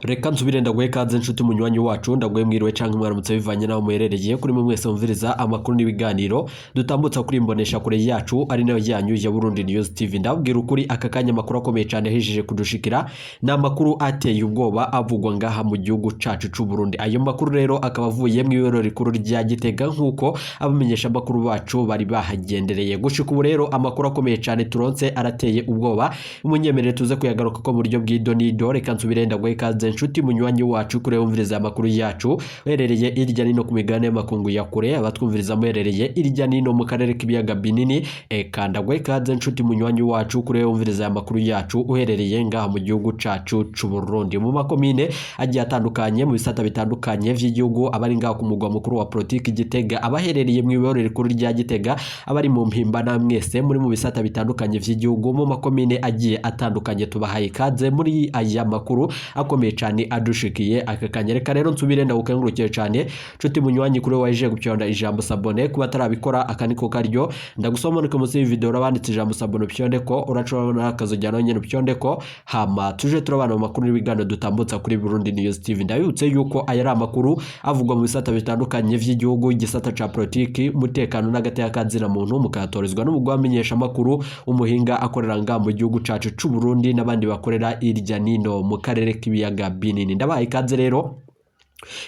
Reka nsubire ndaguhe kaze nshuti munywanyi wacu, ndaguhe mwiriwe canke mwaramutse bivanye naho muherereye. Kuri mwe mwese mumviriza amakuru n'ibiganiro dutambutsa kuri imbonesha kure yacu, ari nayo yanyu ya Burundi News TV. Ndabwira ukuri, aka kanya amakuru akomeye cyane ahejeje kudushikira ni amakuru ateye ubwoba avugwa ngaha mu gihugu cacu c'u Burundi. Ayo makuru rero akaba avuye mu ibero rikuru rya Gitega, nk'uko abamenyesha amakuru bacu bari bahagendereye. Gushika ubu rero amakuru akomeye cyane turonse arateye ubwoba, umunyemerere tuze kuyagaruka ko mu buryo bw'idonido. Reka nsubire ndaguhe ikaze nshuti munywanyi wacu kure wumviriza amakuru yacu uherereye irya nino ku migabane y'amakungu ya kure, abatwumviriza muherereye irya nino mu karere k'ibiyaga binini. Eka ndaguhe ikaze nshuti munywanyi wacu kure wumviriza amakuru yacu uherereye ngaha mu gihugu cacu c'u Burundi, mu makomine agiye atandukanye, mu bisata bitandukanye vy'igihugu, abari ngaha ku mugwa mukuru wa politiki Gitega, abaherereye mu iboro rikuru rya Gitega, abari mu Mpimba, na mwese muri mu bisata bitandukanye vy'igihugu, mu makomine agiye atandukanye, tubahaye ikaze muri aya makuru akomeye cyane adushikiye aka kanya. Reka rero nsubire ndagukengurukiye cyane nshuti munywanyi kuri waje gupyonda ijambo s'abonner. Kuba atarabikora, aka niko karyo. Ndagusoma ko munsi y'iyi urabanditse ijambo s'abonner, upyonde ko uracurabona akazojyana nyine, upyonde ko, hama tuje turabana mu makuru n'ibiganiro dutambutsa kuri Burundi News TV. Ndabibutse yuko aya ari amakuru avugwa mu bisata bitandukanye vy'igihugu, igisata ca politiki, umutekano n'agateka kazina muntu, mukayatorezwa n'umugwi wamenyesha amakuru umuhinga akorera ngaha mu gihugu cacu c'u Burundi n'abandi bakorera irya nino mu karere k'ibiyaga binini. Ndabahaye ikaze rero.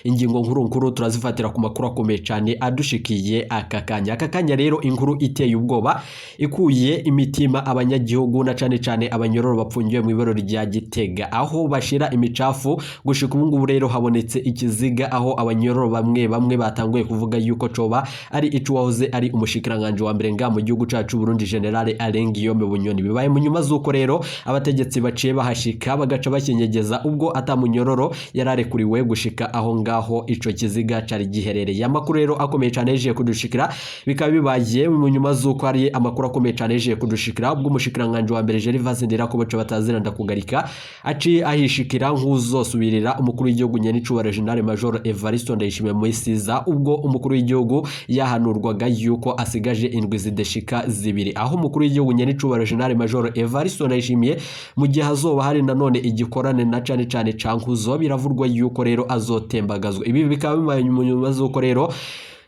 Ingingo nkuru nkuru turazifatira ku makuru akomeye cyane adushikiye aka kanya. Aka kanya rero inkuru iteye ubwoba ikuye imitima abanyagihugu, na cane cane abanyororo bapfungiwe mu ibero rya Gitega, aho bashira imicafu. Gushika ubu ngubu rero habonetse ikiziga, aho abanyororo bamwe bamwe batanguye kuvuga yuko coba ari ico wahoze ari umushikiranganje wa mbere nga mu gihugu cacu Burundi, General Alain Guillaume Bunyoni. Bibaye mu nyuma z'uko rero abategetsi baciye bahashika bagaca bakinyegeza, ubwo atamunyororo yararekuriwe gushika aho ngaho ico kiziga cari giherereye. Amakuru rero akomeye cyane yaje kudushikira, bikaba bibaye mu nyuma z'uko ari amakuru akomeye cyane yaje kudushikira ubwo umushikiranganje wa mbere Gervais Ndirakobuca batazira ndakugarika aciye ahishikira nk'uzosubirira umukuru w'igihugu nyenicubahiro General Major Evariste Ndayishimiye Muisiza, ubwo umukuru w'igihugu yahanurwaga yuko asigaje indwi zidashika 2, aho umukuru w'igihugu nyenicubahiro General Major Evariste Ndayishimiye, mu gihe hazoba hari nanone igikorane na cane cane cankuzo, biravurwa yuko rero azotembagazwa. Ibi bikaba bibaye mu nyuma z'uko rero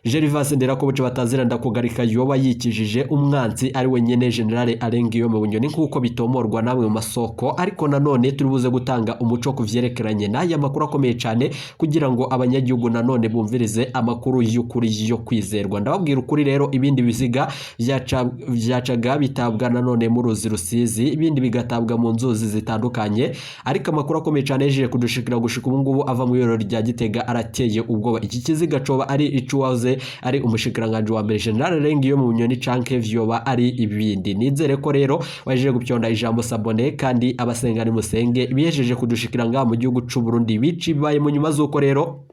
Gervais Ndirakobuca batazira ndakugarika yoba yikijije umwansi ari we nyene General Alain Guillaume Bunyoni, nk'uko bitomorwa namwe mu masoko. Ariko nanone turi buze gutanga umuco ku vyerekeranye n'aya makuru akomeye cyane, kugira ngo abanyagihugu nanone bumvirize amakuru y'ukuri yo kwizerwa. Ndababwira ukuri rero, ibindi biziga vyacaga bitabwa nanone mu ruzi Rusizi, ibindi bigatabwa mu nzuzi zitandukanye. Ariko amakuru akomeye cyane yaje kudushikira gushika ubu ngubu ava mu ibero rya Gitega arateye ubwoba. Iki kiziga coba ari icuwahoze ari umushikiranganje wa mbere General Alain Guillaume Bunyoni, canke vyoba ari ibindi? Nizere ko rero waje gupyonda ijambo s'abonner, kandi abasenga ni musenge. Ibihejeje kudushikira ngaha mu gihugu c'u Burundi bici bibaye mu nyuma z'uko rero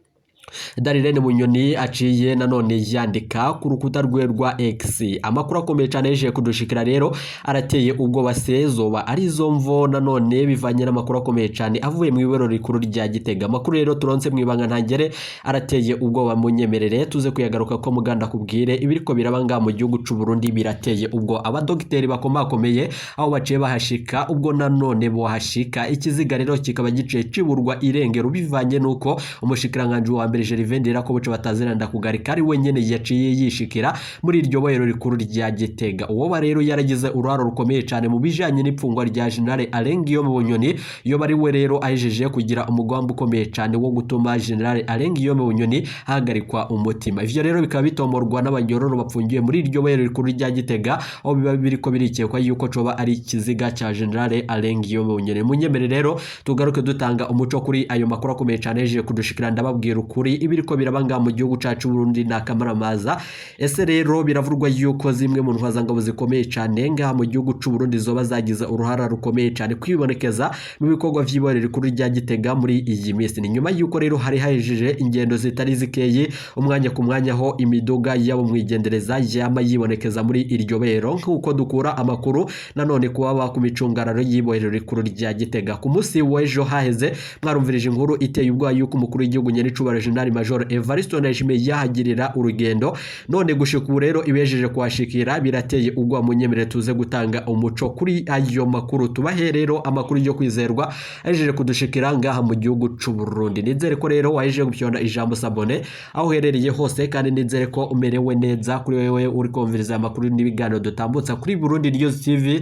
Darlene Bunyoni aciye nanone yandika ku rukuta rwe rwa X. Amakuru akomeye cyane yaje kudushikira rero arateye ubwoba. Sezoba arizo mvo nanone bivanye n'amakuru akomeye cyane avuye mu ibero rikuru rya Gitega? Amakuru rero turonse mu ibanga ntangere arateye ubwoba, munyemerere tuze kuyagaruka ko muganda kubwire ibiriko biraba ngaha mu gihugu c'u Burundi. Birateye ubwo abadogiteri bakomakomeye aho baciye bahashika, ubwo nanone bohashika ikiziga rero kikaba giciye ciburwa irengero, bivanye nuko umushikiranganje wa mbere Gervais Ndirakobuca batazira ndakugarika ari wenyene yaciye yishikira muri iryo bohero rikuru rya Gitega. Uwo rero yaragize uruharo rukomeye cyane mu bijanye n'ipfungwa rya General Alain Guillaume Bunyoni, iyo bari we rero ahejeje kugira umugambi ukomeye cyane wo gutuma General Alain Guillaume Bunyoni ahagarikwa umutima. Ivyo rero bikaba bitomorwa n'abanyororo bapfungiwe muri iryo bohero rikuru rya Gitega, aho biba biriko birikekwa yuko coba ari ikiziga ca General Alain Guillaume Bunyoni. Munyemere rero tugaruke dutanga umuco kuri ayo makuru akomeye cyane yaje kudushikira. Ndababwira ukuri, ibiriko biraba ngaha mu gihugu cacu Burundi na kamaramaza. Ese rero biravurwa yuko zimwe mu ntwazangabo zikomeye cyane ngaha mu gihugu c'u Burundi zoba zagize uruhara rukomeye cyane kwibonekeza mu bikorwa vy'iborero rikuru rya Gitega muri iyi minsi? Ni nyuma yuko rero hari hahejeje ingendo zitari zikeye, umwanya ku mwanya, aho imiduga yabo mwigendereza yama yibonekeza muri iryo bero, nk'uko dukura amakuru nanone kuba ku micungararo y'iborero rikuru rya Gitega. Ku munsi w'ejo haheze mwarumvirije inkuru iteye ubwoba yuko umukuru w'igihugu nyenicubahiro General General Major Evariste Ndayishimiye yahagirira urugendo. None gushika ubu rero ibejeje kuhashikira birateye ugwa. Munyemere tuze gutanga umuco kuri ayo makuru, tubahe rero amakuru yo kwizerwa ahejeje kudushikira ngaha mu gihugu c'u Burundi. Nizere ko rero wahejeje gupyonda ijambo s'abonner aho uherereye hose, kandi nizere ko umerewe neza kuri wewe uri kumviriza amakuru n'ibiganiro dutambutsa kuri Burundi News TV.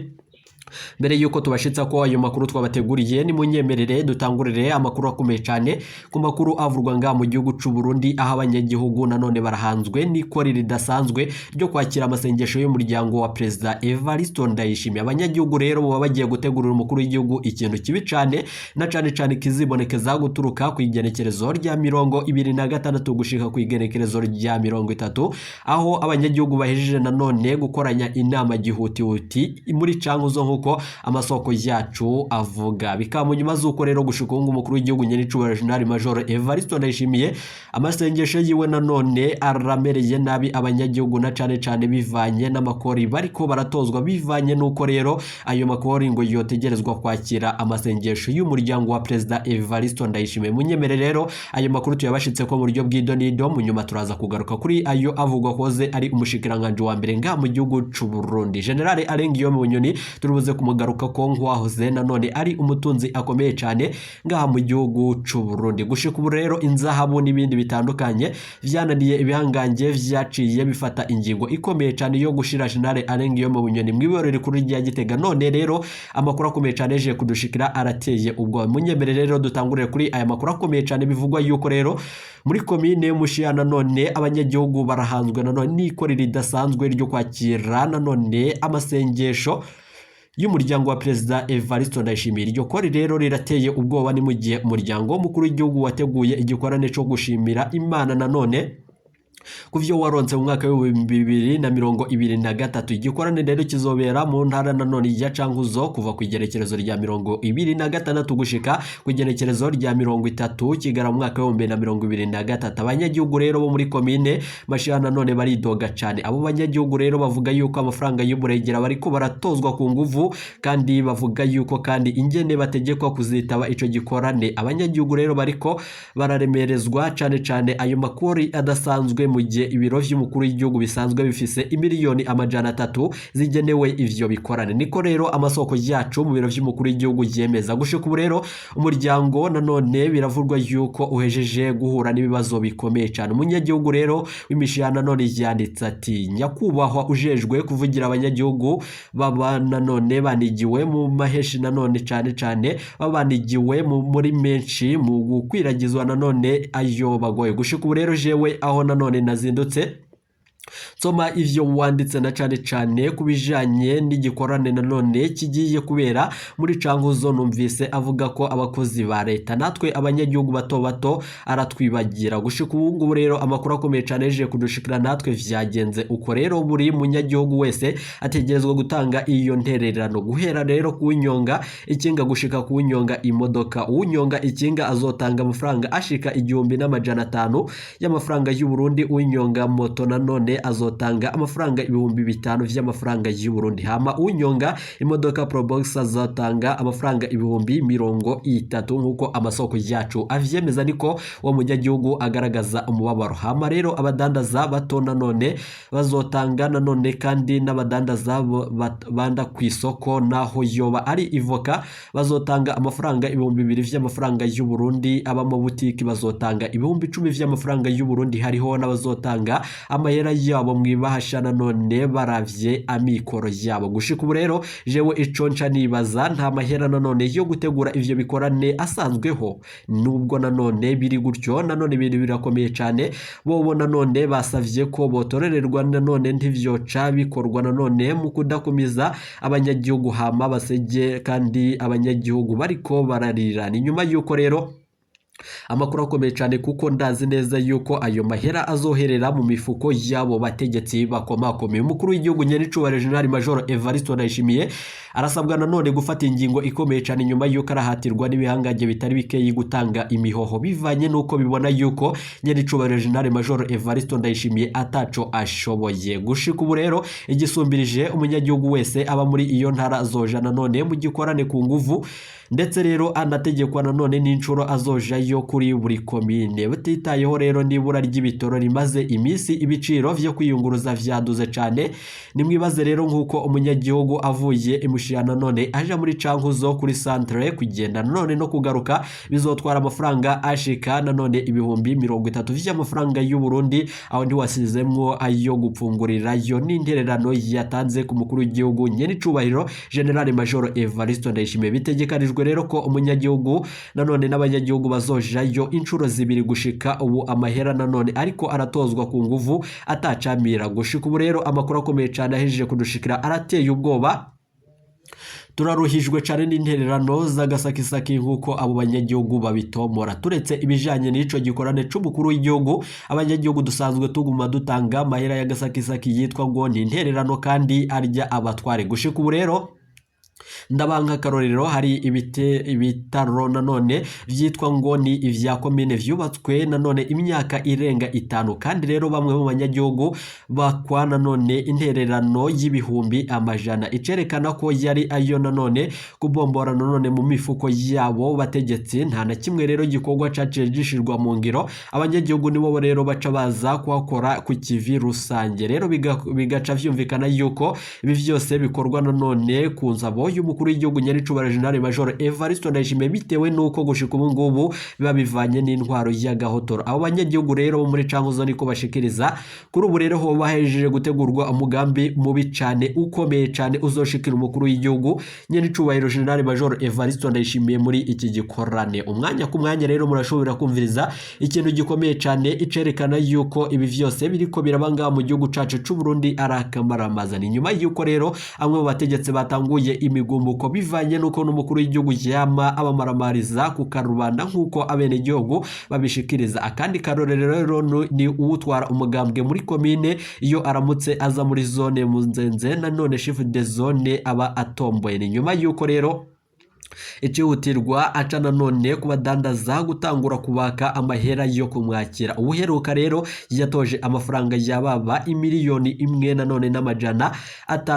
Mbere yuko tubashitsa ko ayo makuru twabateguriye, ni munyemerere dutangurire amakuru akomeye cyane ku makuru avurwa ngaha mu gihugu c'u Burundi, aho abanyagihugu nanone barahanzwe n'ikori ridasanzwe ryo kwakira amasengesho y'umuryango wa Perezida Evariste Ndayishimiye. Abanyagihugu rero baba bagiye gutegurira umukuru w'igihugu ikintu kibi cyane, na cane cane kizibonekeza guturuka ku igenekerezo rya 26 gushika ku igenekerezo rya 30, aho abanyagihugu bahejeje nanone gukoranya inama gihutihuti muri Cankuzo, nk'uko amasoko yacu avuga. Bikaba mu nyuma z'uko rero gushika ubu umukuru w'igihugu nyenicubahiro General Major Evariste Ndayishimiye amasengesho yiwe nanone aramereye nabi abanyagihugu, na cane cane bivanye n'amakori bariko baratozwa, bivanye n'uko rero ayo makori ngo yotegerezwa kwakira amasengesho y'umuryango wa Perezida Evariste Ndayishimiye. Munyemere rero ayo makuru tuyabashitse ko mu buryo bw'idonido, mu nyuma turaza kugaruka kuri ayo avugwa koze ari umushikiranganje wa mbere ngaha mu gihugu c'u Burundi, General Alain Guillaume Bunyoni. Turibuze kumugaruka ko nk'uwahoze nanone ari umutunzi akomeye cyane ngaha mu gihugu c'u Burundi. Gushika ubu rero inzahabu n'ibindi bitandukanye vyananiye ibihangange, vyaciye bifata ingingo ikomeye cyane yo gushira General Alain Guillaume Bunyoni mw'iborero rikuru rya Gitega. None rero amakuru akomeye cyane yaje kudushikira arateye ubwoba. Munyemere rero dutangurire kuri aya makuru akomeye cyane bivugwa yuko rero muri komine Mushiya nanone abanyagihugu barahanzwe nanone n'ikori ridasanzwe ryo kwakira nanone amasengesho y'umuryango wa Perezida Evariste Ndayishimiye. Iryo kori rero rirateye ubwoba, ni mu gihe umuryango w'umukuru w'igihugu wateguye igikorane cyo gushimira Imana nanone ku vyo waronse mu mwaka w'2023. Igikorane rero kizobera mu ntara nanone ya Cankuzo kuva ku igenekerezo rya 26 gushika ku igenekerezo rya 30 kigara mu mwaka w'2023. Abanyagihugu rero bo muri komine Mashiha nanone baridoga cane. Abo banyagihugu rero bavuga yuko amafaranga y'uburegera bariko baratozwa ku nguvu, kandi bavuga yuko kandi ingene bategekwa kuzitaba ico gikorane. Abanyagihugu rero bariko bararemerezwa cane cane ayo makori adasanzwe, mu gihe ibiro vy'umukuru w'igihugu bisanzwe bifise imiliyoni 300 zigenewe ivyo bikorane. Niko rero amasoko yacu mu biro vy'umukuru w'igihugu yemeza. Gushika ubu rero umuryango nanone biravurwa yuko uhejeje guhura n'ibibazo bikomeye cyane. Umunyagihugu rero w'imishiha nanone yanditse ati: "Nyakubahwa ujejwe kuvugira abanyagihugu baba nanone banigiwe mu maheshi, nanone cane cane babanigiwe muri menshi mu gukwiragizwa nanone ayo bagoye. Gushika ubu rero jewe aho nanone nazindutse nsoma ivyo wanditse, na cane cane ku bijanye n'igikorane nanone kigiye kubera muri Cankuzo, numvise avuga ko abakozi ba leta natwe abanyagihugu bato bato aratwibagira. Gushika ubu ngubu rero amakuru akomeye cane yaje kudushikira natwe vyagenze uko. Rero buri munyagihugu wese ategerezwa gutanga iyo ntererano, guhera rero kunyonga ikinga gushika kunyonga imodoka. Unyonga ikinga azotanga amafaranga ashika 1500 y'amafaranga y'u Burundi, unyonga moto nanone azotanga amafaranga 5000 vy'amafaranga y'u Burundi, hama unyonga imodoka Probox azotanga amafaranga 30,000, nk'uko amasoko yacu avyemeza." Niko uwo munyagihugu agaragaza umubabaro. Hama rero abadandaza bato nanone bazotanga nanone, kandi n'abadandaza banda ku isoko, naho yoba ari ivoka, bazotanga amafaranga 2000 vy'amafaranga y'u Burundi, abamabutiki bazotanga 10,000 vy'amafaranga y'u Burundi, hariho n'abazotanga amahera yabo mwibahasha nanone baravye amikoro yabo. Gushika ubu rero jewe ico nca nibaza, nta mahera nanone yo gutegura ivyo bikorane asanzweho? Nubwo nanone biri gutyo, nanone ibintu birakomeye cane. Bobo nanone basavye ko botorererwa, nanone ntivyoca bikorwa nanone mu kudakumiza abanyagihugu, hama basege kandi abanyagihugu bariko bararira. Ni nyuma yuko rero amakuru akomeye cyane, kuko ndazi neza yuko ayo mahera azoherera mu mifuko y'abo bategetsi bakomakomeye. Umukuru w'igihugu nyenicubahiro General Major Evariste Ndayishimiye arasabwa nanone gufata ingingo ikomeye cyane, nyuma yuko arahatirwa n'ibihangange bitari bikeyi gutanga imihoho, bivanye n'uko bibona yuko nyenicubahiro General Major Evariste Ndayishimiye ataco ashoboye. Gushika ubu rero igisumbirije, umunyagihugu wese aba muri iyo ntara azoja nanone mu gikorane ku nguvu, ndetse rero anategekwa nanone n'inshuro azojayo. yo kuri buri komine. Batitayeho rero n'ibura ry'ibitoro rimaze iminsi, ibiciro vyo kwiyunguruza vyaduze cane. Nimwibaze rero nk'uko umunyagihugu avuye imushyira nanone aja muri Cankuzo kuri centre, kugenda nanone no kugaruka bizotwara amafaranga ashika nanone 30,000 vy'amafaranga y'u Burundi. Aho ntiwasizemwo ayo gupfungurirayo n'intererano yatanze ku mukuru w'igihugu nyenicubahiro General Major Evariste Ndayishimiye. Bitegekanijwe rero ko umunyagihugu nanone n'abanyagihugu bazojayo inshuro zibiri. Gushika ubu amahera nanone ariko aratozwa ku nguvu atacamira. Gushika ubu rero amakuru akomeye cyane ahejeje kudushikira arateye ubwoba. Turaruhijwe cyane n'intererano z'agasakisaki, nk'uko abo banyagihugu babitomora. Turetse ibijanye n'ico gikorane c'umukuru w'igihugu, abanyagihugu dusanzwe tuguma dutanga amahera y'agasakisaki yitwa ngo ni intererano kandi arya abatware. Gushika ubu rero ndabanka akarorero, hari ibitaro nanone vyitwa ngo ni ivya komine vyubatswe nanone imyaka irenga 5, kandi rero bamwe mu banyagihugu bakwa nanone intererano y'ibihumbi amajana, icerekana ko yari ayo nanone kubombora nanone mu mifuko yabo bategetsi. Nta na kimwe rero gikorwa caciye gishirwa mu ngiro. Abanyagihugu nibo rero baca baza kuhakora ku kivi rusange. Rero bigaca vyumvikana yuko ibi vyose bikorwa nanone ku nzabo y'umukuru w'igihugu nyaricubahiro General Major Evariste Ndayishimiye, bitewe nuko gushika ubu ngubu biba bivanye n'intwaro y'agahotoro. Abo banyagihugu rero bo muri Cankuzo niko bashikiriza. Kuri ubu rero hoba hejeje gutegurwa umugambi mubi cane ukomeye cane uzoshikira umukuru w'igihugu nyenicubahiro General Major Evariste Ndayishimiye muri iki gikorane. Umwanya ku mwanya rero murashobora kumviriza ikintu gikomeye cane icerekana yuko ibi vyose biriko biraba ngaha mu gihugu cacu c'u Burundi ari akamaramaza. Ni nyuma yuko rero amwe mu bategetsi batanguye imigumuko bivanye nuko n'umukuru w'igihugu yama abamaramariza ku karubanda, nk'uko abenegihugu babishikiriza. Akandi karorero rero ni uwutwara umugambwe muri komine, iyo aramutse aza muri zone Munzenze, nanone chef de zone aba atomboye. Ni nyuma yuko rero icihutirwa aca nanone kubadandaza gutangura kubaka amahera yo kumwakira. Ubuheruka rero yatoje amafaranga yababa 1,5 miliyoni nanone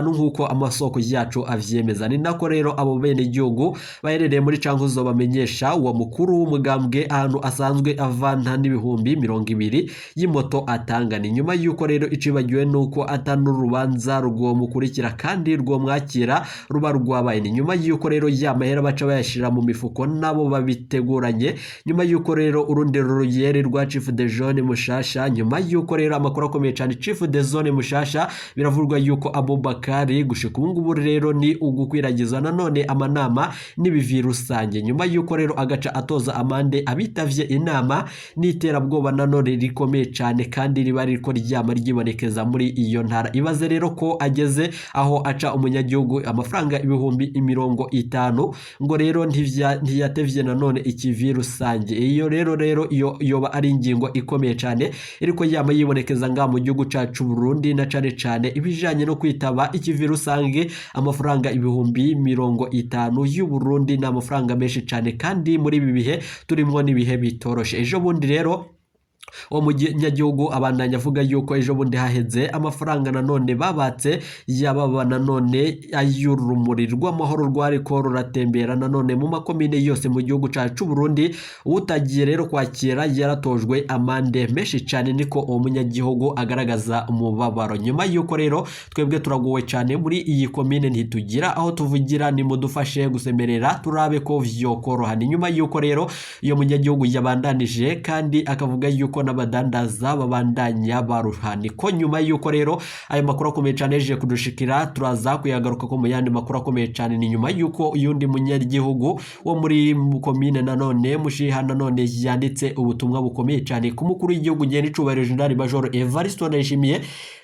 nk'uko amasoko yacu avyemeza. Ni nako rero abo bene gihugu baherereye muri Cankuzo bamenyesha. Uwo mukuru w'umugambwe ahantu asanzwe avana n'20,000 y'imoto atanga. Ni nyuma yuko rero icibagiwe nuko atan'urubanza rwomukurikira kandi rwomwakira ruba rwabaye. Ni nyuma yuko rero ya mahera baca bayashira mu mifuko nabo babiteguranye. Nyuma yuko rero urundi ruyeri rwa Chief de Zone mushasha, nyuma yuko rero amakuru akomeye cyane, Chief de Zone mushasha biravurwa yuko Abubakari, gushika ubu ngubu rero ni ugukwiragiza nanone amanama n'ibivi rusange. Nyuma yuko rero agaca atoza amande abitavye inama n'iterabwoba nanone rikomeye cyane kandi riba ririko ryama ryibonekeza muri iyo ntara. Ibaze rero ko ageze aho aca umunyagihugu amafaranga 50,000, ngo rero ntiyatevye nanone ikivi rusange. Iyo rero iyo yoba ari ingingo ikomeye cyane iriko yama yibonekeza nga mu gihugu cacu Burundi, na cane cane ibijanye no kwitaba ikivi rusange. Amafaranga 50,000 y'u Burundi ni amafaranga menshi cyane, kandi muri ibi bihe turimwo n'ibihe bitoroshe. Ejo bundi rero uwo munyagihugu abandanya avuga yuko ejo bundi haheze amafaranga nanone babatse yababa nanone ay'urumuri rw'amahoro rwariko ruratembera nanone mu makomine yose mu gihugu cacu Burundi. Utagiye rero kwakira yaratojwe amande menshi cyane, niko uwo munyagihugu agaragaza umubabaro. Nyuma yuko rero twebwe turagowe cyane muri iyi komine, ntitugira aho tuvugira, nimudufashe gusemerera turabe ko vyokoroha. Ni nyuma yuko rero iyo munyagihugu yabandanije kandi akavuga yuko n'abadandaza babandanya baruha. Niko nyuma yuko rero ayo makuru akomeye cyane yaje kudushikira, turaza kuyagaruka ko mu yandi makuru akomeye cyane. Ni nyuma yuko uyundi munyagihugu wo muri komine nanone Mushiha nanone yanditse ubutumwa bukomeye cyane ku mukuru w'igihugu nyenicubahiro General Major Evariste Ndayishimiye.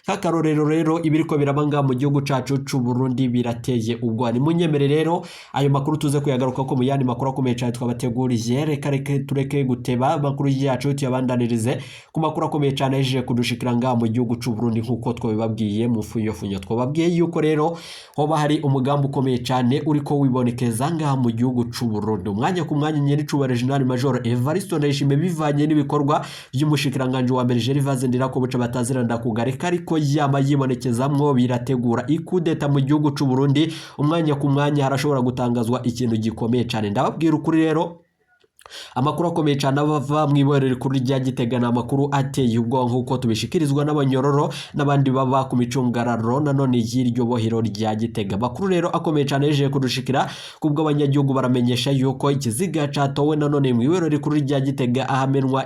Nk'akarorero rero ibiriko biraba ngaha mu gihugu cacu c'u Burundi birateye ubwoba. Nimunyemere rero ayo makuru tuze kuyagaruka ko mu yandi makuru akomeye cyane twabateguriye. Reka reke tureke guteba, amakuru yacu tuyabandanirize ku makuru akomeye cyane yaje kudushikira ngaha mu gihugu c'u Burundi. Nk'uko twabibabwiye mu funyofunyo, twababwiye yuko rero hoba hari umugambi ukomeye cyane uriko wibonekeza ngaha mu gihugu c'u Burundi. Umwanya ku mwanya nyenicubahiro General Major Evariste Ndayishimiye, bivanye n'ibikorwa by'umushikiranganje wa mbere Gervase Ndirakobuca batazira ndakugareka ariko yama yibonekezamwo, birategura ikudeta mu gihugu c'u Burundi. Umwanya ku mwanya harashobora gutangazwa ikintu gikomeye cyane. Ndababwira ukuri rero. Amakuru akomeye cyane ava mu iborero rikuru rya Gitega ni amakuru ateye ubwoba, nk'uko tubishikirizwa n'abanyororo n'abandi baba ku micungararo nanone y'iryo bohero rya Gitega. Amakuru rero akomeye cyane yeje kudushikira kubwo abanyagihugu baramenyesha yuko ikiziga catowe nanone mu iborero rikuru rya Gitega ahamenwa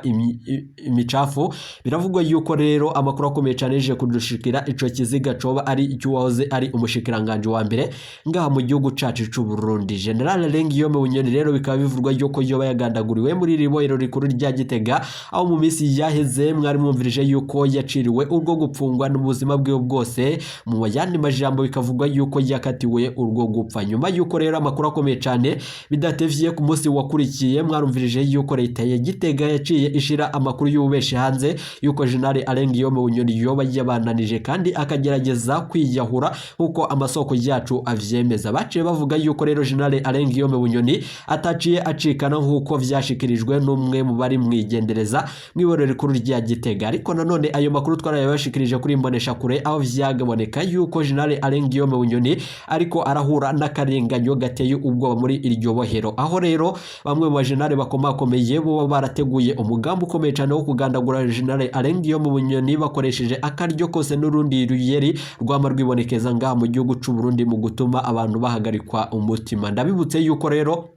imicafu. Biravugwa yuko rero amakuru akomeye cyane yeje kudushikira, ico kiziga coba ari icy'uwahoze ari umushikiranganje wa mbere ngaha mu gihugu cacu c'u Burundi, General Guillaume Bunyoni. Rero bikaba bivugwa yuko yoba yagandaguriwe muri iri bohero rikuru rya Gitega, aho mu minsi yaheze mwari mwumvirije yuko yaciriwe urwo gupfungwa n'ubuzima bwiwe bwose. Mu yandi majambo bikavugwa yuko yakatiwe urwo gupfa. Nyuma yuko rero amakuru akomeye cyane, bidatevye ku munsi wakurikiye mwarumvirije yuko leta ya Gitega yaciye ishira amakuru y'ububeshi hanze yuko General Alain Guillaume Bunyoni yoba yabandanije kandi akagerageza kwiyahura, nkuko amasoko yacu avyemeza. Baciye bavuga yuko rero General Alain Guillaume Bunyoni ataciye acikana, nkuko vyashikirijwe n'umwe mu bari mwigendereza mw'iborero rikuru rya Gitega. Ariko nanone ayo makuru twarayabashikirije kuri imbonesha kure, aho vyagaboneka yuko General Alain Guillaume Bunyoni ariko arahura n'akarenganyo gateye ubwoba muri iryo bohero, aho rero bamwe mu bajenali bakomakomeye bo barateguye umugambi ukomeye cyane wo kugandagura General Alain Guillaume Bunyoni bakoresheje akaryo kose n'urundi ruyeri rwama rwibonekeza ngaha mu gihugu c'u Burundi mu gutuma abantu bahagarikwa umutima. Ndabibutse yuko rero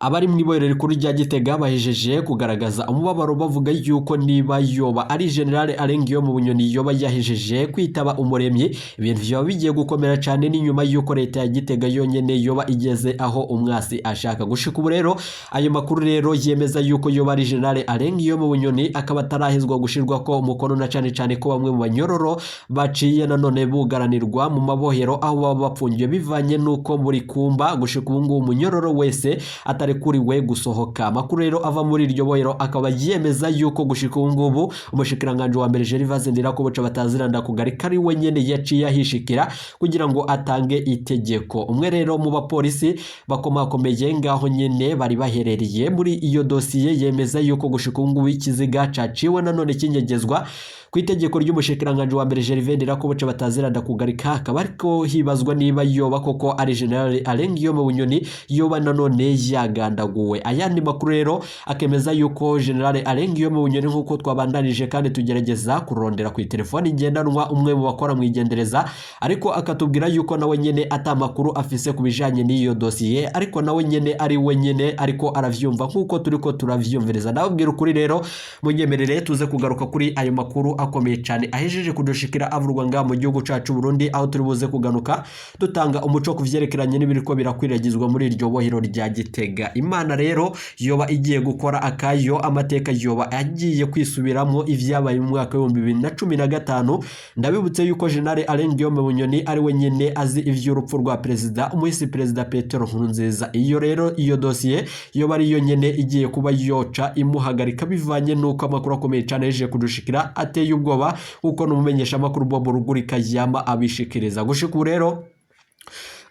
abari mu iborero rikuru rya Gitega bahejeje kugaragaza umubabaro, bavuga yuko niba yoba ari General Alain Guillaume Bunyoni yoba yahejeje kwitaba umuremyi, ibintu vyoba bigiye gukomera cyane. Ni nyuma yuko leta ya Gitega yonyene yoba igeze aho umwasi ashaka gushika ubu. Rero ayo makuru rero yemeza yuko yoba ari General Alain Guillaume Bunyoni akaba atarahezwa gushirwa ko umukono, na cane cane ko bamwe mu banyororo baciye nanone bugaranirwa mu mabohero aho baba bapfungiwe, bivanye nuko muri kumba gushika ubu ngubu umunyororo wese atari kuriwe gusohoka. Amakuru rero ava muri iryo bohero akaba yemeza yuko gushika ubu ngubu umushikiranganje wa mbere Gervais Ndirakobuca bataziranda kugarika ari we nyene yaciye ahishikira kugira ngo atange itegeko. Umwe rero mu bapolisi bakomakomeye ngaho nyene bari baherereye muri iyo dosiye yemeza yuko gushika ubu ngubu ikiziga caciwe nanone kinyegezwa ku itegeko ry'umushikiranganje wa mbere Gervais Ndirakobuca bataziranda kugarika, akaba ariko hibazwa niba yoba koko ari General Alain Guillaume Bunyoni yoba nanone yagandaguwe. Ayandi makuru rero akemeza yuko General Alain Guillaume Bunyoni, nkuko twabandanije kandi tugerageza kurondera ku telefoni ngendanwa umwe mu bakora mu igendereza, ariko akatubwira yuko nawe nyene ata makuru afise ku bijanye n'iyo dosiye, ariko nawe nyene ari we nyene ariko aravyumva nkuko turiko turavyumviriza. Ndababwira ukuri rero, munyemerere tuze kugaruka kuri ayo makuru akomeye cyane ahejeje kudushikira avurwa ngaha mu gihugu cacu Burundi, aho turi buze kuganuka dutanga umuco ku vyerekeranye n'ibiriko birakwiragizwa muri iryo bohero rya Gitega. Imana rero yoba igiye gukora akayo, amateka yoba agiye kwisubiramo ivyabaye mu mwaka w'2015. Ndabibutse yuko General Alain Guillaume Bunyoni ari we nyene azi ivy'urupfu rwa perezida, umuhisi perezida Petero Nkurunziza. Iyo rero iyo dosiye yoba ari yo nyene igiye kuba yoca imuhagarika, bivanye n'uko amakuru akomeye cyane yaje kudushikira ateye ubwoba, kuko n'umumenyesha amakuru Bob Rugurika yama abishikiriza. Gushika ubu rero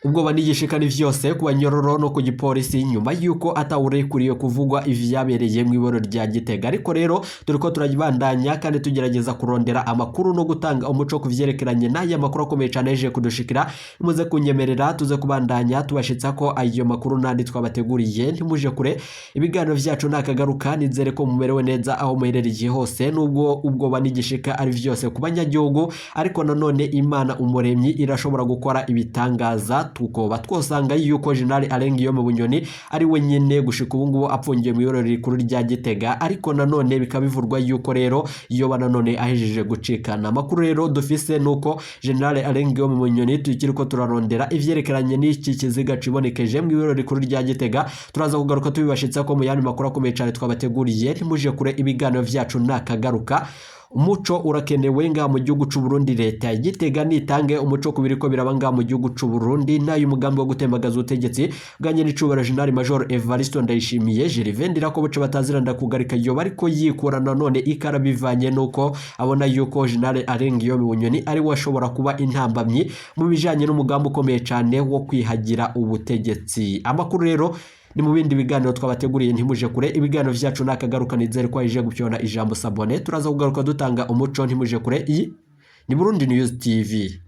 ubwoba n'igishika ni vyose ku banyororo no ku gipolisi, nyuma yuko atawurekuriye kuvugwa ivyabereye mu iboro rya Gitega. Ariko rero turiko turabandanya kandi tugerageza kurondera amakuru no gutanga umuco ku vyerekeranye n'aya makuru akomeye cyane yaje kudushikira. Muze kunyemerera tuze kubandanya tubashitsa ko ayo makuru n'andi twabateguriye. Ntimuje kure, ibiganiro vyacu nakagaruka. Nizere ko mumerewe neza aho muherereye hose, nubwo ubwoba n'igishika ari vyose ku banyagihugu, ariko nanone Imana umuremyi irashobora gukora ibitangaza, tukoba twosanga yuko General Alain Guillaume Bunyoni ari we nyene gushika ubu ngubu apfungiye mu iborero rikuru rya Gitega, ariko nanone bikaba bivurwa yuko rero yoba nanone ahejeje gucikana. Amakuru rero dufise nuko General Alain Guillaume Bunyoni tukiriko turarondera ivyerekeranye n'iki kiziga cibonekeje mu iborero rikuru rya Gitega. Turaza kugaruka tubibashitsa ko mu yandi makuru akomeye cyane twabateguriye. Ntimuje kure, ibiganiro vyacu nakagaruka. Umuco urakenewe ngaha mu gihugu c'u Burundi. Leta ya Gitega nitange umuco ku biriko biraba ngaha mu gihugu c'u Burundi, nayo umugambi wo gutembagaza ubutegetsi bwa nyenicubahiro General Major Evariste Ndayishimiye. Gervais Ndirakobuca bataziranda kugarika yoba ariko yikura nanone ikara, bivanye nuko abona yuko General Alain Guillaume Bunyoni ari we ashobora kuba intambamyi mu bijanye n'umugambi ukomeye cane wo kwihagira ubutegetsi. Amakuru rero ni mu bindi biganiro twabateguriye. Ntimuje kure, ibiganiro vyacu nakagaruka. Nizere ko aje gupyona ijambo s'abonner. Turaza kugaruka dutanga umuco. Ntimuje kure, iyi ni Burundi News TV.